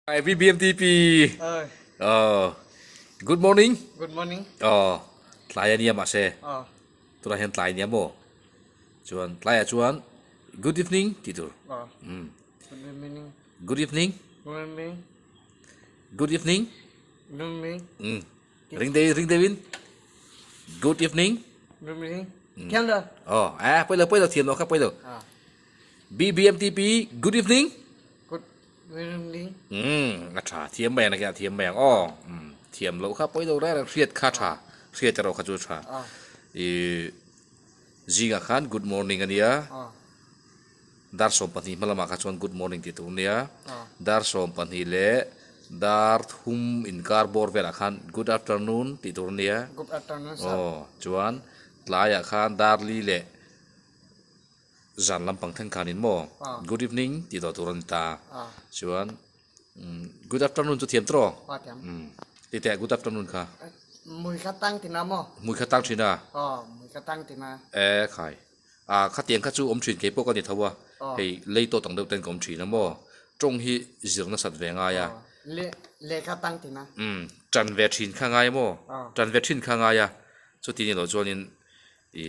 Hi BBMTP. Oh. Good morning. Good morning. Oh. Tlai ania mahse. Oh. Tunah hian tlai ania maw? Chuan tlaiah chuan good evening tih tur. Oh. Mm. Good evening. Good evening. Good evening. Good evening. Good evening. Mm. Ring deuh ring deuhin. Good evening. Good evening. Thiam lo. Oh, eh pawi lo pawi lo thiam lo kha pawi lo. Ah. BBMTP good evening. Good evening. Umm a tha thiam mai ang nakin a thiam mai ang aw umm thiam loh kha pawi lo reng reng hriat kha tha hriat erawh kha chu tha ih zingah khan good morning a nia dar 12 hma lamah kha chuan good morning tih tur a nia dar 12 leh dar thum inkar bawr velah khan good afternoon tih tur a nia aw chuan tlaiah khan dar li leh Zan lampang thleng khanin maw good evening tih tawh tur a ni ta. Chuan good afternoon chu thiam tawh raw? Ti teh good afternoon kha. Mui kha tang tina maw? Mui kha tang thin a? Aw, mui kha tang tina. E khai. A khatiang kha chu awm thin kei pawh ka ni tho a. Hei lei tawh tang deuh ten ka awm thin a maw? Tawng hi zir nasat ve ngai a. Le lehkha tang tina. Tan ve thin kha ngai a maw? Tan ve thin kha ngai a. Chuti ni loh chuanin i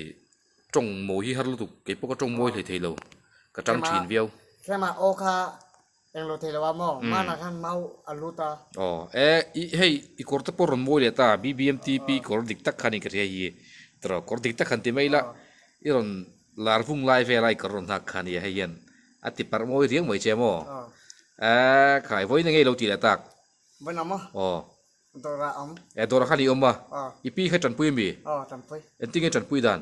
Tawng mawi hi har lutuk, kei pawh ka tawng mawi hlei thei lo, ka tang thin viau. Tlema aw kha englo thei lo a maw, mana khan mau a lut a. Aw e, i hei i kawr te pawh rawn mawi leh ta, BBMTP kawr dik tak khan in ka hria hi, tiraw kawr dik tak han ti mai la, i rawn lar vung lai vel a i kawr rawn nghak kha nia hei hian a ti parh mawi riang mai che maw, e khai vawiin enge i lo tih leh tak. Vawiin a maw? Aw. Dawrah awm. E dawrah khan i awm a. Aw. I pi kha tanpui ami? Aw tanpui. Engtin nge tanpui dan?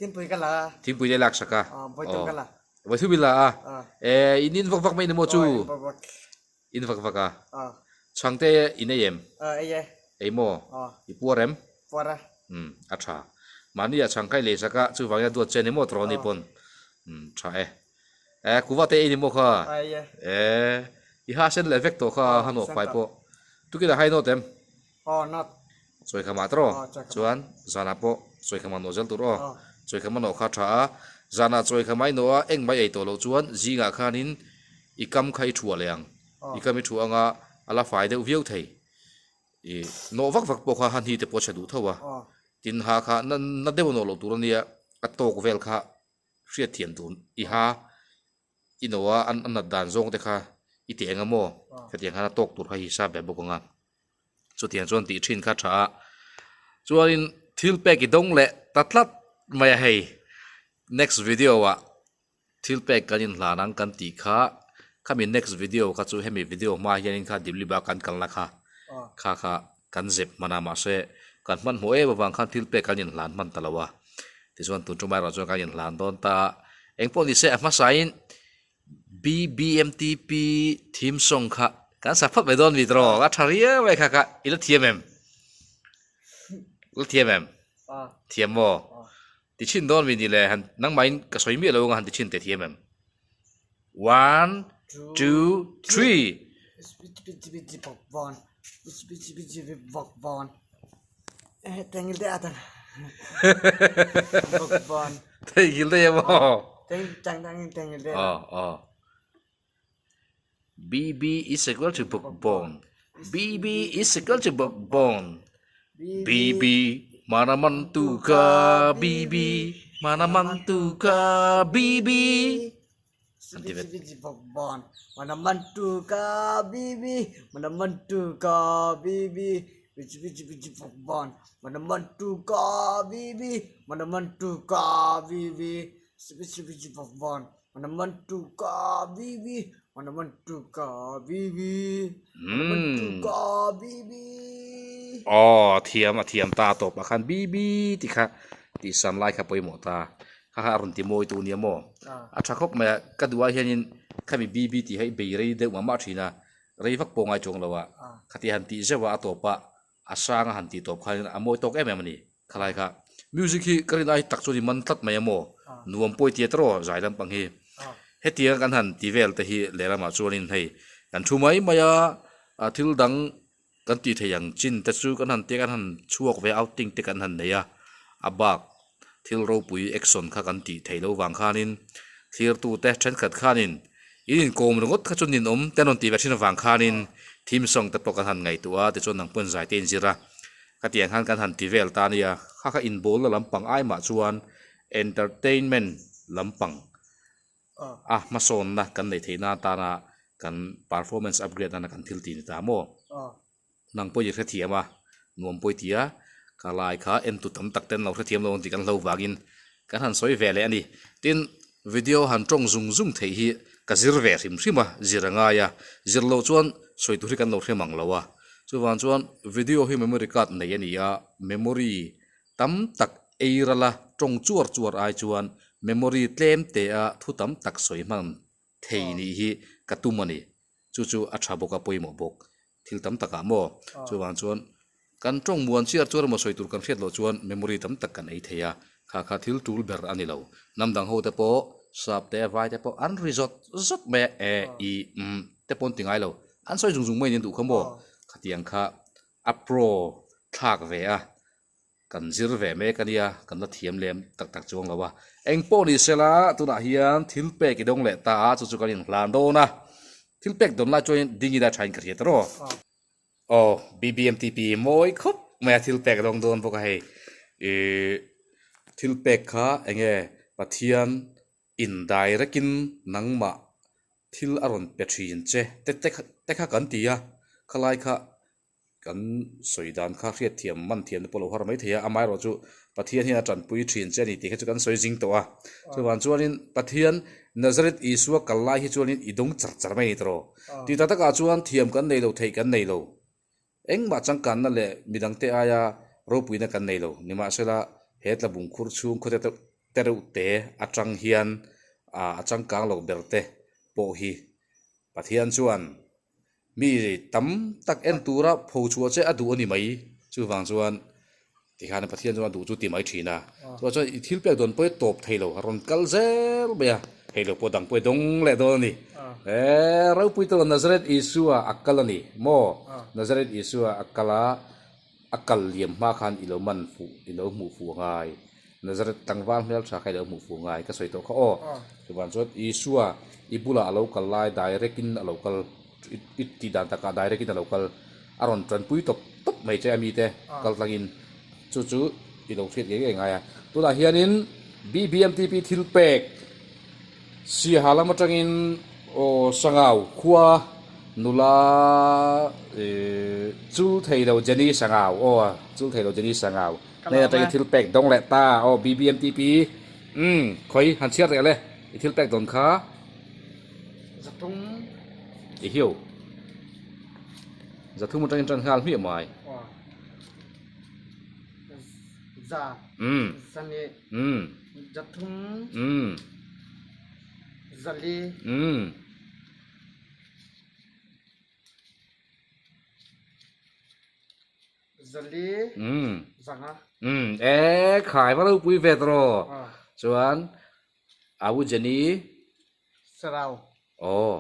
Thingpui ka la a. Thingpui te i lak sak a. Aw vawitum ka la. Vawitum i la a. Aw. E in in vak vak mai ni maw chu? Aw in vak vak. In vak vak a. Aw. Chhang te in ei em? Aw ei e. Ei maw? Aw. I puar em? Puar a. Umm a tha. Mahni ah chhang kha i lei sak a, chuvangin a duat che ni maw tawrh ni pawn. Umm tha e. E kuva te ei ni maw kha? Aw ei e. E i ha sen leh vek tawh kha ha nawh fai pawh. Tukin a hai nawt em? Aw nawt. Chawikham ah tawh Aw chawikham. Chuan zanah pawh chawikham ah nawh zel tur aw. Aw. Chawikham a nawh kha tha a, zanah chawikham a i nawh a engmah i ei tawh loh chuan zingah khanin i kam kha i thuah leh ang. Aw. I kam i thuah anga a la fai deuh viau thei. I nawh vak vak pawh kha han hi te pawh a chhe duh tho a. Aw. Tin ha kha na na deuh a nawh loh tur a nia, a tawk vel kha hriatthiam tur i ha. I no a an nat dan zawng te kha i ti eng a maw? Hetiang khan a tawk tur kha hi hisap ve bawk ang a. Chutiang chuan tih thin kha tha a. Chuanin thil pek i dawng leh ta tlat mai a hei. Next video ah thil pek kan inhlan ang kan tih kha khami next video kha chu hemi video hma hianin kha Dibliba kan kalna kha kha kha kan zep hman a mahse kan hmanhmawh em avang khan thil pek kan inhlan hman ta lo a. Tichuan tun tumah erawh chuan kan inhlan dawn ta a, engpawh ni se a hmasain BBMTP theme song kha kan sa phawt mai dawn mi tawh a tha riau mai kha kha i la thiam em? La thiam em? Thiam maw? Ti chhin dawn mi ni le han nangmahin ka sawi miah lo anga han ti chhin teh thiam em? One, two, three. Theihnghilh daih em aw? Aw aw. BB is equal to Bawkbawn. BB is equal to Bawkbawn. BB mana man tu ka BB mana man tu ka BB. An ti vet. Mana man tu ka BB mana man tu ka BB mana man tu ka BB mana man tu ka BB mana man tu ka BB mana man tu ka BB mana man tu ka BB. Aw thiam a thiam ta tawp ah khan BB tih kha tih sam lai kha pawimawh ta. Kha kha a rawn ti mawi tu nia maw? A tha khawp mai a, ka duh ah hianin khami BB tih hi bei rei deuh mah mah thin a, rei vak pawh ngai chuang lo a, khati han tih zeuh a a tawp a, a sang a han tih tawp khanin a mawi tawk em em a ni khalai kha. Music hi ka rin ai tak chuan i man tlat mai a maw? Nuam pawi tia tawh zai lampang hi. Hetiang kan han ti vel te hi lehlamah chuanin hei kan thu mai mai a, thil dang Kan tih theih ang chin te chu kan han tia kan han chhuak ve outing te kan han nei a, a bak thil ropui action kha kan tih theih loh vang khanin thlir tu te thenkhat khanin In inkawm ringawt kha chu ninawm te an rawn tih ve thin avang khanin theme song te pawh kan han ngaihtuah a, tichuan nang pawn zai te inzir a, khatiang khan kan han ti vel ta a nia, kha kha inbawlna lampang ai mah chuan entertainment lampang a hmasawnna kan neih theihna atana kan performance upgrade nana kan thil tih ni ta maw? Nang pawh i hrethiam a, nuam pawh i ti a, ka lai kha entu tam tak ten lo hrethiam lo ang tih kan hlo vangin kan han sawi ve leh a ni. Tin, video han tawng zung zung theih hi ka zir ve hrim hrim a, zir a ngai a, zir loh chuan sawi tur hi kan lo hre mang lo a. Chuvang chuan video hi memory card nei a ni a, memory tam tak ei rala tawng chuar chuar ai chuan memory tlem te a thu tam tak sawi hman thei nih hi ka tum a ni. Chu chu a tha bawk a pawimawh bawk thil tam takah maw? Chuvang chuan kan tawng muan chiar chuan emaw sawi tur kan hriat loh chuan memory tam tak kan ei thei a, kha kha thil tul ber a ni lo. Hnam dang ho te pawh sap te vai te pawh an ri zawt zawt mai a, e, i, m te pawh an ti ngai lo. An sawi zung zung mai nen duh kha maw? Khatiang kha a pro thlak ve a. Kan zir ve mek a nia, kan la thiam lem tak tak chuang lo a. Eng pawh ni sela, tunah hian thil pek i dawng leh ta a, chu chu kan inhlan dawn a. Thil pek dawn lai chuan ding ila thain ka hria ta rawh. Aw, BBMTP mawi khawp mai a thil pek dawng dawn bawk a hei. Ih, thil pek kha eng nge Pathian indirect in nangmah thil a rawn pe thin che te te kha kan ti a, khalai kha Kan sawi dan kha hriatthiam man thiam te pawh lo har mai thei a, amaherawh chu Pathian hian a tanpui thin che a ni tih kha chu kan sawi zing tawh a. Chuvang chuanin Pathian Nazareth Isua kal lai hi chuanin i dawng char char mai a ni tawh. Tih tak takah chuan thiam kan nei lo, theih kan nei lo. Engmah changkanna leh midangte aia ropuina kan nei lo. Nimahsela he tlabung khur chhung khawte te reuh te atang hian a changkang lo ber te pawh hi Pathian chuan Mi tam tak en tura pho chhuah che a duh a ni mai. Chuvang chuan tikhan Pathian chuan a duh chu ti mai thin a. Chuvang chuan i thil pek dawn pawh hi tawp thei lo, a rawn kal zel mai a, hei lo pawh dang pawh hi dawng leh dawn a ni. He ropui tawh Nazareth Isua a kal a ni maw? Nazareth Isua a kal a, a kal liam hma khan i lo man fuh, i lo hmuh fuh a ngai. Nazareth tlangval hmeltha kha i lo hmuh fuh a ngai ka sawi tawh kha aw. Chuvang chuan Isua i bulah a lo kal lai direct in a lo kal i tih dan takah direct in a lo kal a rawn tanpui tawp tawp mai che a mite kal tlangin chu chu i lo hriat ngei ngei ngai a. Tunah hianin BBMTP thil pek Siaha lam atangin aw Sangau khua nula chul thei lo Jenny Sangau aw chul thei lo Jenny Sangau hnen atangin thil pek dawng leh ta aw BBMTP umm khawi han chhiar reh le i thil pek dawn kha Zathum i hiu Zathum atangin tan nghal hmiah mai Za umm Zani umm Zathum umm Zali umm Zali umm Zanga umm e khai va ropui ve tawh chuan Au Jenny Sarau aw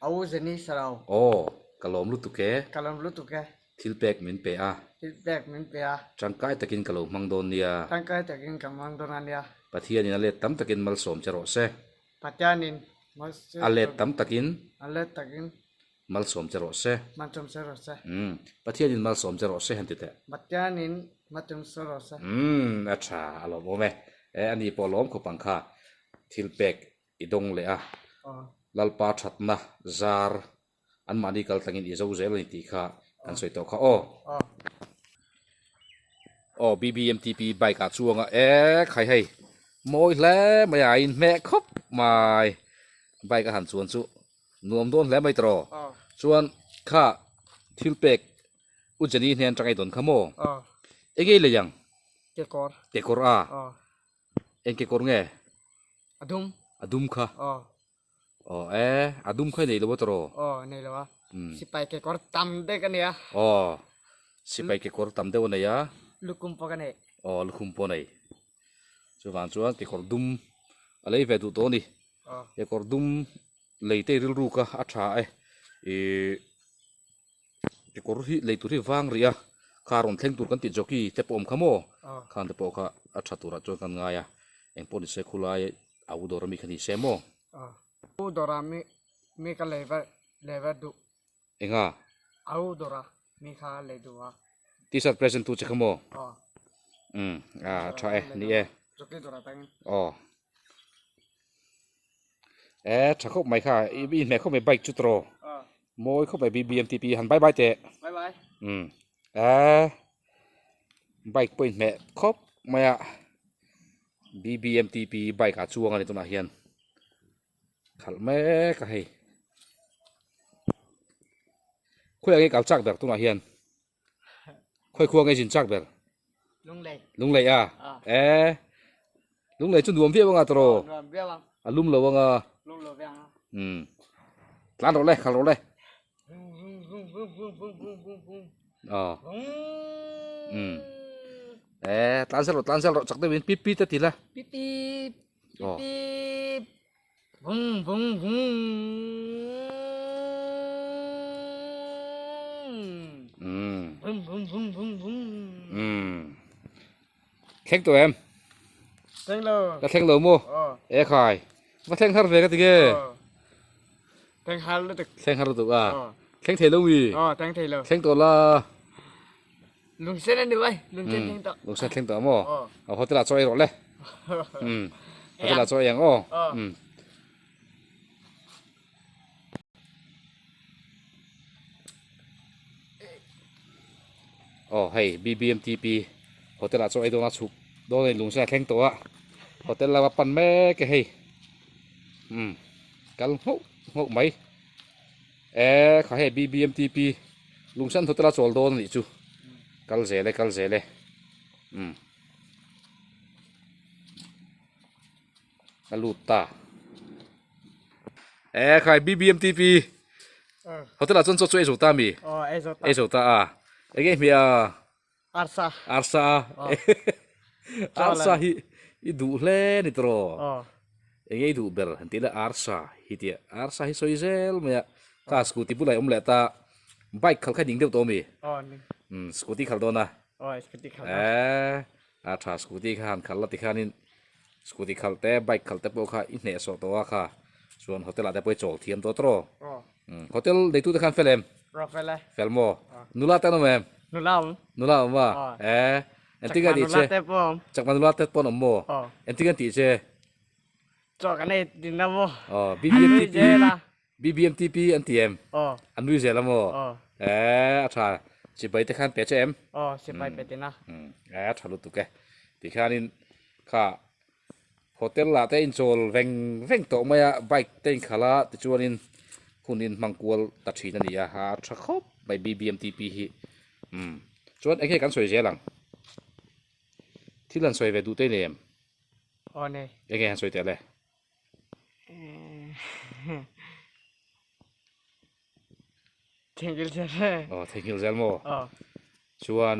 Au Jenny Sarau aw ka lawm lutuk e ka lawm lutuk e Thil pek min pe a. Thil pek min pe a. Tangkai takin ka lo hmang dawn nia. Tangkai takin ka hmang dawn a nia. Pathianin a let tam takin malsawm che rawh se. Pathianin malsawm. A let tam takin. A let takin. Malsawm che rawh se. Malsawm che rawh se. Umm. Pathianin malsawm che rawh se han ti teh. Pathianin malsawm che rawh se. Umm a tha a lawmawm e. E ani pawh lawm khawp ang kha. Thil pek i dawng leh a. Lalpa thatna zar Anmahni kal tlangin i zo zel a ni tih kha kan sawi tawh kha aw. Aw BBMTP bike ah chuang a e khai hei mawi hle mai a inhmeh khawp mai bike a han chuan chu nuam dawn hle mai tawh chuan kha thil pek u Jenny hnen atang ei dawn kha maw eng ei lei ang kekawr kekawr a eng kekawr nge a dum a dum kha Aw e, a dum kha i nei lo a tawh? Aw, nei lo a. Sipai kekawr tam deuh ka nei a. Aw, sipai kekawr tam deuh a nei a. Lukhum pawh ka nei. Aw, lukhum pawh a nei. Chuvang chuan kekawr dum a lei ve duh tawh a ni. Kekawr dum lei te rilru kha a tha e. Ih kekawr hi lei tur hi vang rih a, kha rawn thleng tur kan tih jockey te pawh awm kha maw? Khan te pawh kha a tha turah chuan kan ngai a, engpawh ni se khulai. A u dawr ami kha ni se maw? A u dawr ami Mi ka lei va lei va duh. Enga? Au dawr a mi kha lei duh a. T-shirt present tu che kha maw? Aw. Um, a tha e, ni e. Jockey dawr atangin. Aw. E, tha khawp mai kha, i hmeh khawp mai bike chu tawh. Mawi khawp mai BBMTP han bye bye teh. Bye bye. Um, e, bike pawh inhmeh khawp mai a. BBMTP bike ah chuang a ni tunah hian. Khalh mek a hei. Khawiah nge kal chak ber tunah hian? Khawi khua nge zin chak ber? Lunglei. Lunglei a? Eh. Lunglei chu nuam viau anga tawh. Nuam viau ang. A lum lo anga. Lum lo viau ang. Um. Tlan rawh le, khal rawh le. Aw. Um. Eh, tlan zel rawh, tlan zel rawh chak deuhin pip pip te ti la. Pip pip. Aw. Pip. Vung vung vung. Um. Vung vung vung vung vung. Um. Thleng tawh em? Thleng lo. Ka thleng lo maw? Aw. E khai. Va thleng har ve ka ti nge? Aw. Thleng har lutuk. Thleng har lutuk a. Aw. Thleng thei lo mi? Aw, thleng thei lo. Thleng tawh la. Lungsen a ni mai. Lungsen thleng tawh. Lungsen thleng tawh maw? Aw. A hotel ah chaw ei rawh le. Um. Hotel ah chaw ei ang aw. Aw. Um. Aw hei BBMTP hotel ah chaw ei dawn a chhuk dawn a ni lungsen a thleng tawh a hotel lama pan mek e hei umm kal nghauh nghauh mai eh kha hei BBMTP lungsen hotel a chawl dawn a nih chu kal zel e kal zel e umm. A lut ta. Eh khai BBMTP. Hotel ah chuan chaw chu ei zo ta mi? Aw ei zo ta. Ei zo ta a. Enge hmeh a? Arsa. Arsa a. Arsa hi i duh hle ni tawh. Aw. Enge i duh ber han tih la arsa hi tia. Arsa hi sawi zel mai a. Kha scooty bulah i awm leh ta. Bike khalh kha i ning deuh tawh mi? Aw ning. Umm scooty khalh dawn a. Aw scooty khalh dawn. Eh a tha scooty kha han khalh la tikhanin Scooty khalh te, bike khalh te pawh kha i hnehsawh tawh a kha. Chuan hotel ah te pawh i chawl thiam tawh tawh. Hotel neitu te khan fel em? Rawh fel e. Fel maw? Nula te an awm em? Nula awm. Nula awm a? Eh, engtin nge a tih che? Chakma nula te pawh awm. Chakma nula te pawh an awm maw? Engtin nge an tih che? Chaw kan ei din a maw? Aw, An nui zel a. BBMTP an ti em? Aw. An nui zel a maw? Aw. Eh, a tha. Sipai te khan pe che em? Aw, sipai pe tin a. Eh, a tha lutuk e. Tikhianin kha hotel lah te inchawl veng veng tawh mai a, bike te inkhalh a, tichuanin hun in hmang kual ta thin a ni a, a tha khawp mai BBMTP hi. Umm, chuan eng nge kan sawi zel ang? Thil han sawi ve duh te i nei em? Aw nei. Eng nge han sawi teh le? Theihnghilh zel e. Aw theihnghilh zel maw? Aw. Chuan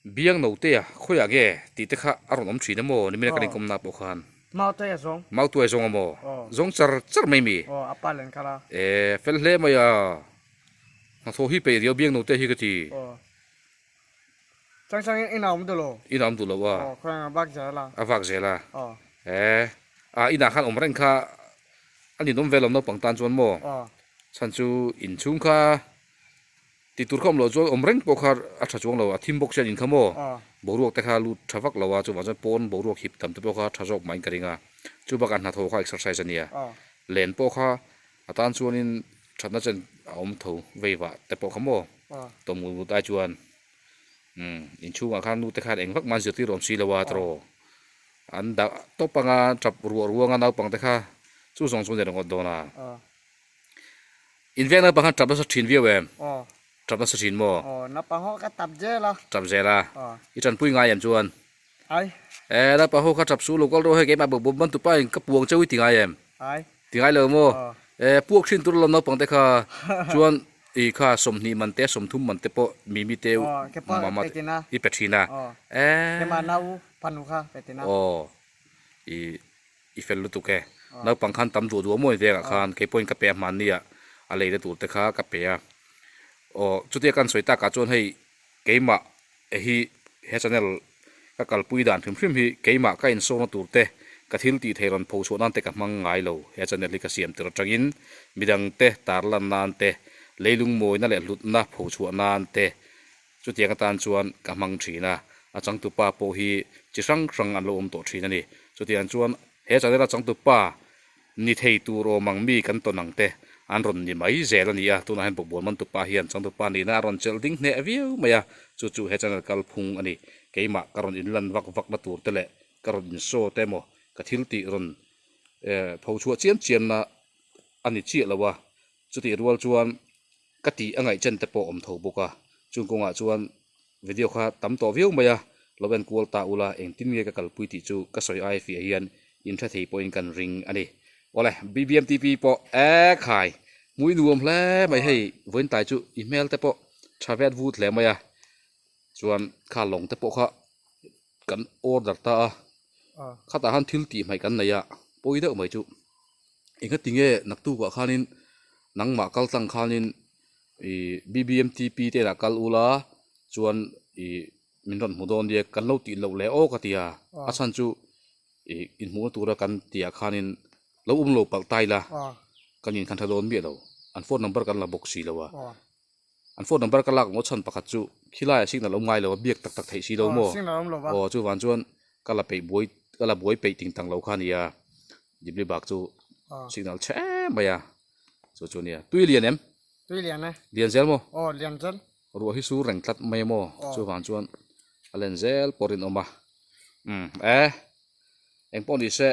biang note a khawiah nge tih te kha a rawn awm thin emaw nimina kan inkawmna pawh khan. Mautuai a zawng. Mautuai a zawng emaw? Aw. Zawng char char mai mi? Aw a pa len kha la. E fel hle mai a. Hnathawh hi peih riau biang note hi ka ti. Aw. Chang chang in a awm duh lo. In a awm duh lo a. Aw khawiah a vak zel a. A vak zel a. Aw. He a inah khan awm reng kha a ninawm ve lo naupang tan chuan maw? Aw. Chhan chu inchhung kha ti tur kha awm loh chuan awm reng pawh kha a tha chuang lo a thim bawk chian in kha maw? Aw. Boruak te kha lut tha vak lo a chuvang chuan pawn boruak hip tam te pawh kha tha zawk mah in ka ring a. Chu bakah hnathawh kha exercise a nia. Aw. Len pawh kha a tan chuanin thatna chen a awm tho vei vah te pawh kha maw? Aw. Tawm ngut ngut ai chuan. Umm inchhungah khan nute khan eng vak mah an zirtir awm si lo a tawrh an dah tawp anga tap ruah ruanga naupang te kha chu zawng chu a ni ringawt dawn a inveng naupang khan tap nasa thin viau em tap nasa thin maw naupang ho kha tap zel a tap zel a i tanpui ngai em chuan ai e naupang ho kha tap su lo kal rawh hei keimah bawk bawk tupa in ka puang cheu i ti ngai em ai Ti ngai lo maw? E, puak thin tur alawm naupang te kha chuan i kha 20 man te 30 man te pawh Mimi te mama te i pe thin a. E. Aw, i i fel lutuk e. Naupang khan tam duah duah maw in vengah khan kei pawhin ka pe a hmanni ah a leina tur te kha ka pe a. Aw, chutia kan sawi takah chuan hei keimah hi he channel ka kalpui dan hrim hrim hi keimah ka insawmna tur te. Ka thil tih thei rawn pho chhuah nan te ka hmang ngai lo. He channel hi ka siam tir atangin midang te tarlan nan te, leilung mawina leh hlutna pho chhuah nan te chutiang atan chuan ka hmang thin a. A changtupa pawh hi chi hrang hrang an lo awm tawh thin a ni. Chutiang chuan he channel a changtupa ni thei tur awm ang mi kan tawn ang te an rawn ni mai zel a ni a. Tunah hian Bawkbawn Mantupa hian changtupa nihna a rawn chelh ding hneh viau mai a, chu chu he channel kalphung a ni. Keimah ka rawn inlan vak vak na tur te leh ka rawn insaw te emaw ka thil tih rawn pho chhuah chiam chiam na a ni chiah lo a, chutih rual chuan ka tih a ngaih chen te pawh awm tho bawk a, chung kawngah chuan video kha tam tawh viau mai a, lo en kual ta ula engtin nge ka kalpui tih chu ka sawi ai fiah hian in hre thei pawhin kan ring a ni. Awle BBMTP pawh e khai hmui nuam hle mai hei vawiin tai chu i hmel te pawh tha vet vut hle mai a, chuan kha lawng te pawh kha kan order ta a, khatah khan thil tih hmaih kan nei a, pawi deuh mai chu engati nge naktukah khanin nangmah kal tlang khanin ih BBMTP te inah kal ula chuan ih min rawn hmu dawn nia kan lo tih loh leh aw ka ti a, a chhan chu ih inhmuhna tura kan tih ah khanin lo awm lo palh ta ila kan inkhan tha dawn miah lo, an phone number kan la bawk si lo a. An phone number ka lak ngawt chhan pakhat chu khilaiah signal awm ngai lo a, biak tak tak theih si lo maw? Aw chuvang chuan ka la peih buai ka la buai peih ting tang lo kha a nia, Dibli bak chu signal chhe em mai a, chu chu a nia. Tui lian em? Tui lian e. Lian zel maw? Aw lian zel. Ruah hi sur reng tlat mai a maw? Chuvang chuan a len zel pawh rinawm a. Umm e engpawh ni se.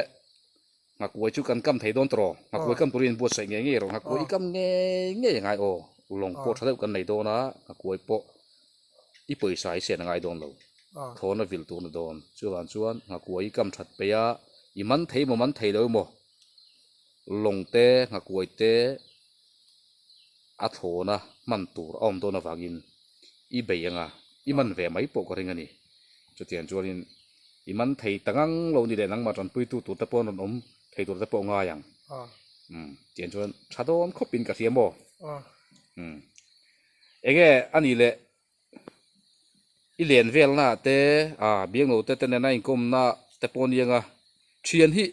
Nghakuai chu kan kam thei dawn tawh. Nghakuai kam turin inbuatsaih ngei ngei rawh. Nghakuai i kam ngei ngei a ngai aw. Lawng pawh tha deuh kan nei dawn a, nghakuai pawh i pawisa i sen a ngai dawn lo. Thawn a vil tur na dawn. Chuvang chuan nghakuai i kam that peih a, i man thei emaw man thei lo emaw lawng te nghakuai te a thlawna hman tur a awm dawn avangin i bei anga i man ve mai pawh ka ring a ni. Chutiang chuanin i man thei ta ngang lo ni leh nangmah tanpuitu tur te pawh an rawn awm thei tur te pawh ngai ang. Umm tiang chuan tha dawn khawpin ka hria maw? Umm enge a nih leh i len velna ah te ah bianglo te te nena inkawmna te pawh a nia thian hi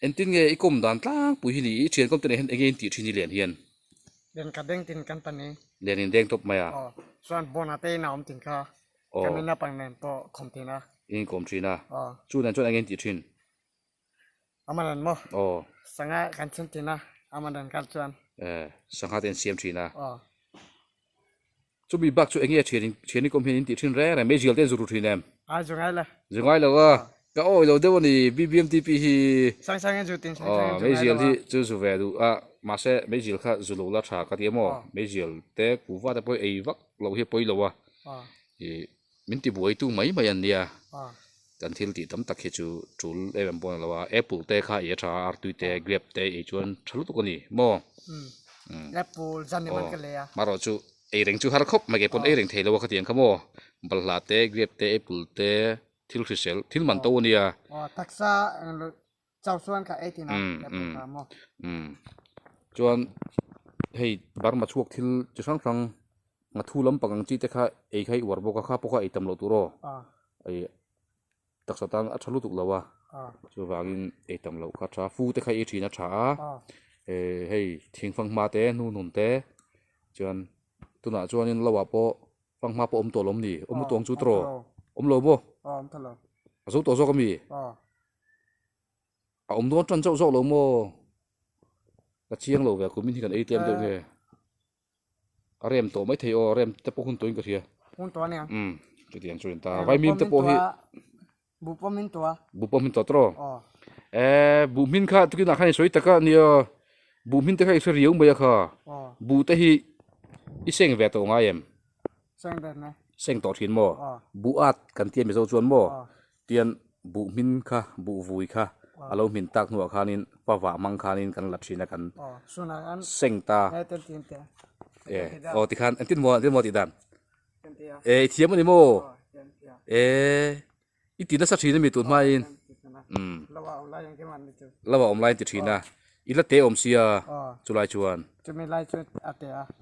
engtin nge i kawm dan tlangpui hi ni i thian kawm te nen hian enge in tih thin i len hian? Len ka deng tin kan ta ni. Len in deng tawp mai a. Aw chuan bona te in a awm tin kha. Kan in naupang nen pawh khawm thin a. In kawm thin a. Aw. Chu nen chuan eng in tih thin? Ama nen maw? Aw. Sangha kan chhun thin a, ama nen kal chuan. Eh, sangha te in siam thin a. Aw. Chumi bak chu eng nge thian in thian in kawm hian in tih thin reng reng meizial te in zu ru thin em? Ai zu ngai le. Zu ngai lo a. Ka awi lo deuh a ni BBMTP hi. Sang sang in zu tin sang sang in zu ngai lo a. Meizial hi chu zu ve duh a, mahse meizial kha zu lo la tha ka ti a maw? Meizial te kuhva te pawh ei vak loh hi a pawi lo a. Ih min ti buai tu mai mai an nia kan thil tih tam tak hi chu tul em em pawh a ni lo a apple te kha ei a tha a artui te grape te ei chuan tha lutuk a ni maw apple zan ni man ka lei a marawh chu ei reng chu har khawp mai kei pawn ei reng thei lo a khatiang kha maw balhla te grape te apple te thil hrisel thil man to a nia taksa Chau chuan ka ei tina apple kha maw. Umm chuan hei Burma chhuak thil chi hrang hrang nghathu lampang ang chi te kha ei kha i uar bawk a kha pawh kha ei tam loh tur aw ei taksa tan a tha lutuk lo a chuvangin ei tam loh kha a tha fu te kha ei thin a tha a hei thingfanghma te hnuhnun te chuan tunah chuanin lo ah pawh Fanghma pawh awm tawh lo awm ni? Awm tawh ang chu tawh awm lo maw? A zo tawh zawk ami? A awm dawn tan chauh zawk lo maw? Ka chiang lo ve a kumin hi kan ei tlem deuh nge? A rem tawh maithei aw, a rem te pawh hun tawhin ka hria. Hun tawh ania. Umm chutiang chu a ni ta. Vaimim te pawh hi. Buh pawh hmin tawh a. Buh pawh hmin tawh tawh. Aw. Eh buh hmin kha tukinah khan i sawi tak a nia buh hmin te kha i hre riau mai a kha. Aw. Buh te hi i seng ve tawh ngai em? Seng ve mai. Seng tawh thin maw? Aw. Buh at kan tia Mizo chuan maw? Aw. Tian buh hmin kha buh vui kha a lo hmin tak hnuah khanin pava hmang khanin kan la thin a kan Aw sunah khan seng ta. He tel tin te. Eh aw tikhan engtin maw engtin maw tih dan? Eh i thiam a ni maw? Eh i ti nasa thin a mi tun hmain umm lo a awm laiin ti thin a i la te awm sia chulai chuan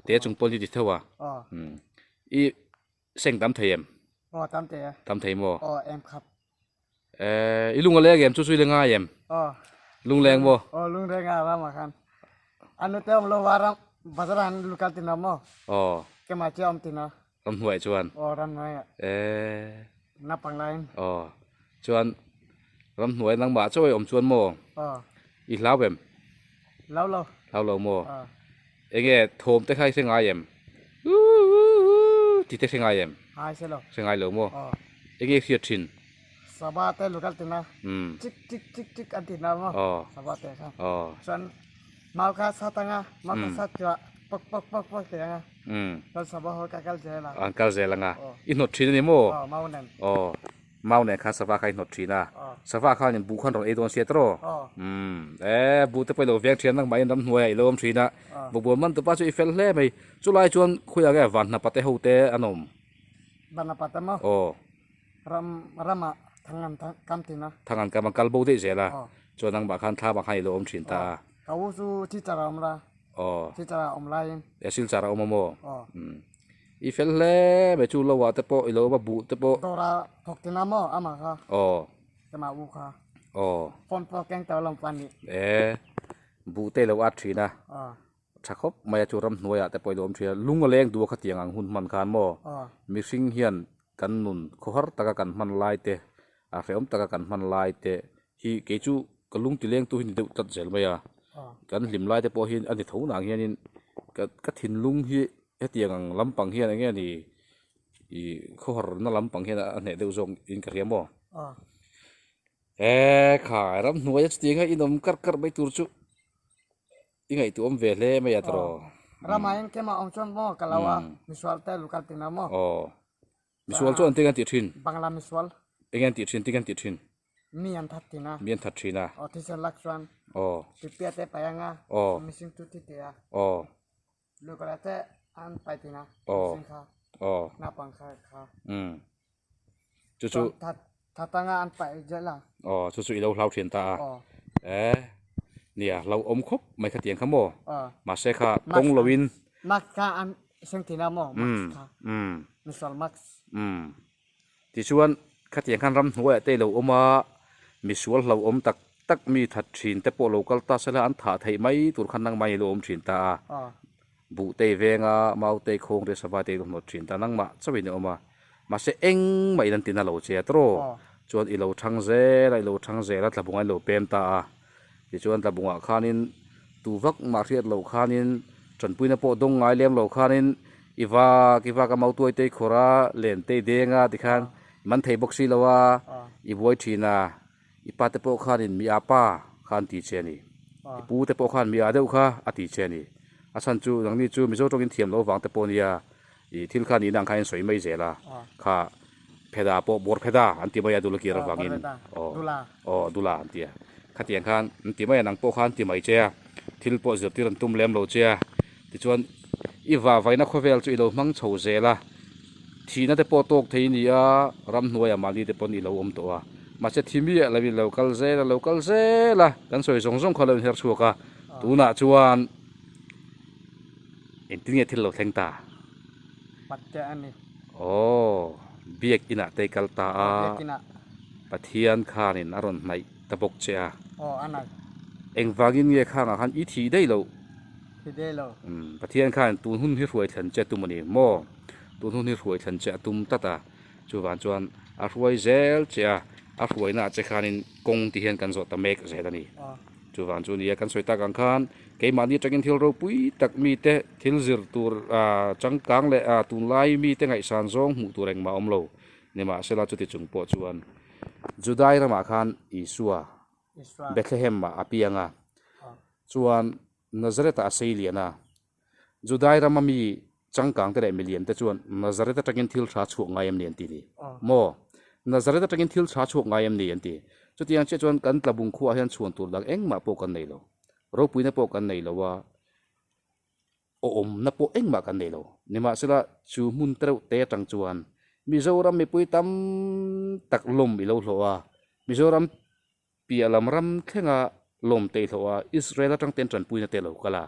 te chung pawn i ti theuh a umm i seng tam thei em? Tam thei maw? Eh, i lung a leng em chu chu i la ngai em? Aw. Lungleng maw? Aw, lungleng a ram ah khan. A nute awm lo a ram bazar ah han lukal tina maw? Aw. Keimah chiah awm tina. Ram hnuaiah chuan? Aw, ram hnuaiah. Eh. Naupang laiin. Aw. Chuan ram hnuai nangmah chaw i awm chuan maw? Aw. I hlau em? Hlau lo. Hlau lo maw? Aw. Enge thawm te kha i hre ngai em? Uuuuuuu tih te hre ngai em? Ngai se lo. Hre ngai lo maw? Aw. Enge i hriat thin? Sava te lukal tina. Chik chik chik chik an ti na maw? Aw. Sava te kha. Aw. Chuan mau kha sat anga, mau kha sat chuah pawk pawk pawk pawk ti anga. Chuan sava ho kha kal zel a. An kal zel anga. Aw. I hnawt thin a ni maw? Aw, mau nen. Aw. Mau nen khan sava kha i hnawt thin a. Sava khan in buh khan rawn ei dawn sia tawh. Umm. E, buh te pawh i lo veng thin a, nangmah in ramhnuai ah i lo awm thin a. Bawkbawn man tupa chu i fel hle mai. Chulai chuan khawiah nge Vanhnapa te ho te an awm? Vanhnapa te maw? Aw. Ram, ramah thang an kam thin a. Thang an kam, an kal bo daih zel a. Chuan nangmah khan thlamah khan i lo awm thin ta a. Ka u chu Silchar a awm la. Aw. Silchar a awm laiin. E, Silchar a awm a maw? Aw. Umm. I fel hle mai chu lo ah te pawh i lo awm a buh te pawh. Dawr ah thawk tina maw amah kha. Aw. Keimah u kha. Aw. Phone pawh keng tawh lo pan nih. E, buh te i lo at thin a. Aw. Tha khawp mai a chu ramhnuai ah te pawh i lo awm thin a. Lung a leng duh a khatiang ang hun hman khan maw. Aw. Mihring hian kan nun khawhar taka kan hman lai te, a hrehawm taka kan hman lai te hi kei chu ka lung ti leng tu hi ni deuh tlat zel mai a. Kan hlim lai te pawh hi a ni tho nang hianin ka ka thinlung hi hetiang ang lampang hian eng nge ni ih khawharna lampang hian a hneh deuh zawk in ka hria maw? E khai ramhnuai a chutiang a inawm karh karh mai tur chu I ngaihtuah awm ve hle mai a tawh. Ramah in kema awm chuan maw ka lo a misual te lukal tin a maw. Aw. Misual chuan tinge an tih thin? Bangla misual. Enge an tih thin tinge an tih thin? Mi an that thin a. Mi an that thin a. Aw thisen lak chuan. Aw. Pipia te pai anga. Aw. Missing tu ti ti a. Aw. Lukala te an pai thin a. Aw. Missing kha. Aw. Naupang kha kha. Umm. Chu chu. Chuan that anga an pai zel a. Aw chu chu i lo hlau thin ta a. Aw. Eh nia hlau awm khawp mai kha tiang kha maw. Aw. Mahse kha kawng lo in. Mask kha an seng thin a maw mask kha. Umm. Misual mask. Umm. Tichuan khatiang khan ramhnuaiah te i lo awm a, misual hlauhawm tak tak mi that thin te pawh lo kal ta sela an thah theih mai tur khan nangmah i lo awm thin ta a. Buh te i veng a, mau te i khawng te sava te i lo hnawt thin ta nangmah chauhin i awm a. Mahse engmah in an tina lo che a tawrh chuan i lo thang zel a, i lo thang zel a tlabungah i lo pem ta a. Tichuan tlabungah khanin tu vak mah hriat loh khanin tanpuina pawh dawng ngai lem lo khanin i vak i vak a mautuai te i khawrh a, len te i deng a tikhan i man thei bawk si lo a, i buai thin a, i pa te pawh khanin mi a pa kha an ti che a ni, i pu te pawh khan mi a deuh kha a ti che a ni. A chhan chu nangni chu Mizo tawngin thiam lo vang te pawh nia i thil kha nihna ang khan in sawi mai zel a, kha pheda pawh bawr pheda an ti mai a dula kir avangin aw aw dula an ti a, khatiang khan an ti mai a nang pawh khan ti mai che a, thil pawh zirtir an tum lem lo che a, tichuan i vavaina khawvel chu i lo hmang chho zel a, thihna te pawh tawk thei ni a, ramhnuaiah mahni te pawn i lo awm tawh a, mahse thi miah lo in lo kal zel a lo kal zel a, kan sawi zawng zawng kha lo inher chhuak a, tunah chuan. Engtin nge thil lo thleng ta? Patte a ni. Aw, biak inah te i kal ta a. Biak inah. Pathian khanin a rawn hnaih ta bawk che a. Aw, a hnaih. Engvangin nge khangah khan i thih daih loh? Thi daih lo. Umm, Pathian khan tun hun hi hruai thlen che a tum a ni maw? Tun hun hi hruai thlen che a tum tlat a. Chuvang chuan a hruai zel che a, a hruainaah che khanin kawng ti hian kan zawh ta mek zel a ni. Aw. Chuvang chu nia kan sawi tak ang khan keimahni atangin thil ropui tak mite thil zir tur changkang leh tunlai mite ngaihsan zawng hmuh tur engmah a awm lo. Nimahsela chuti chung pawh chuan Judai ramah khan Isua Bethlehem ah a piang a, chuan Nazareth ah a sei lian a. Judai rama mi changkang te leh milian te chuan Nazareth atangin thil tha chhuak ngai em ni an ti ni? Maw? Nazareth atangin thil tha chhuak ngai em ni an ti? Chutiang chiah chuan kan tlabung khuaah hian chhuan tur dang engmah pawh kan nei lo. Ropuina pawh kan nei lo a, awmna pawh engmah kan nei lo. Nimahsela chu hmun tereuh te atang chuan Mizoram mipui tam tak lawm i lo hlawh a, Mizoram Piah lam ram thlenga lawm te i hlawh a, Israel atang ten tanpuina te a lo kal a,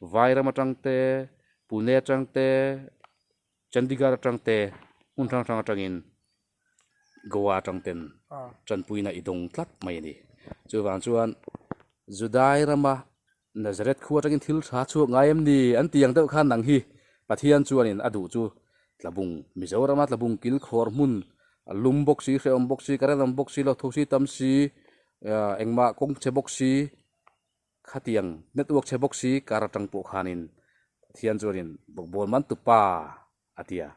Vai ram atang te, Pune atang te, Chandigarh atang te, hmun hrang hrang atangin Goa atang ten tanpuina i dawng tlat mai a ni. Chuvang chuan Judai rama Nazareth khua atangin thil tha chhuak ngai em ni an ti ang deuh khan nang hi Pathian chuanin a duh chu Tlabung Mizorama Tlabung kilkhawr hmun lum bawk si hrehawm bawk si current awm bawk si lo tho si tam si engmah kawng chhe bawk si Khatiang network chhe bawk si kar atang pawh khanin Pathian chuanin bawkbawn man tupa a ti a.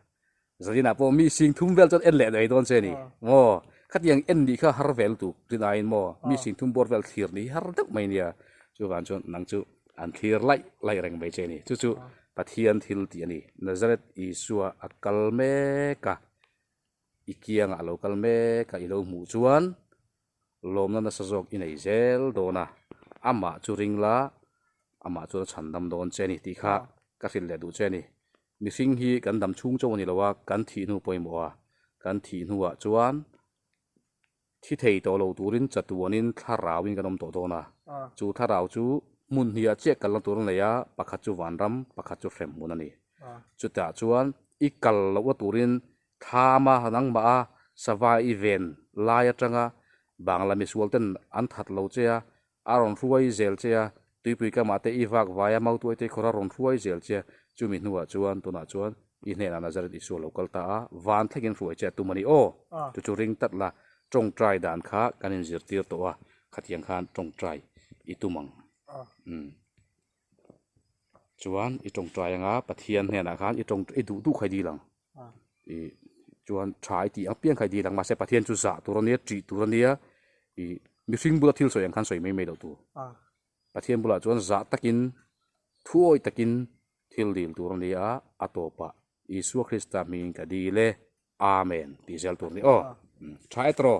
Zaninah pawh mi sing thum vel chuan en leh daih dawn che ni maw? Khatiang en nih kha har vel lutuk rinaiin maw mi sing thum bawr vel thlir nih hi har deuh mai nia. Chuvang chuan nang chu an thlir laih laih reng mai che ni. Chu chu Pathian thil tih a ni. Nazareth Isua a kal mek a, i kiangah a lo kal mek a i lo hmuh chuan Lawmna nasa zawk i nei zel dawn a, amah chu ring la, amah chuan a chhan dam dawn che a ni tih kha ka hrilh leh duh che a ni. Mihring hi kan dam chhung chauh a ni lo a, kan thih hnu pawimawh a, kan thih hnuah chuan thi thei tawh lo turin chatuanin thlarauin kan awm tawh dawn a, chu thlarau chu hmun hniah chiah kalna tur a nei a, pakhat chu vanram, pakhat chu hremhmun a ni. Chutah chuan i kal lohna turin Thlama nangmah a sava i ven lai atanga Bangla misual ten an that lo che a, a rawn hruai zel che a, tuipui kamah te i vak vai a, mautuai te khawr a rawn hruai zel che a, chumi hnuah chuan tunah chuan i hnenah Nazareth Isua lo kal ta a, van thlengin hruai che a tum a ni aw. Chu chu ring tat la, tawngtai dan kha kan inzirtir tawh a, khatiang khan tawngtai i tum ang. Umm. Chuan i tawngtai anga Pathian hnenah khan i tawng i duh duh kha i dil ang. I chuan tha i tih ang piang kha i dil ang mahse Pathian chu zah tur a nia ṭih tur a nia i mihring bula thil sawi ang khan sawi mai mai loh tur. Pathian bulah chuan zah takin thuawi takin thil dil tur a ni a, a tawpah Isua Krista hmingin ka dil e. Amen tih zel tur ni aw. Tha e tawh.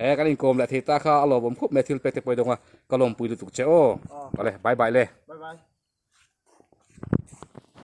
E kan inkawm leh thei ta kha a lawmawm khawp mai thil pek te pawh i dawng a ka lawmpui lutuk che aw. Awle bye bye le. Bye bye.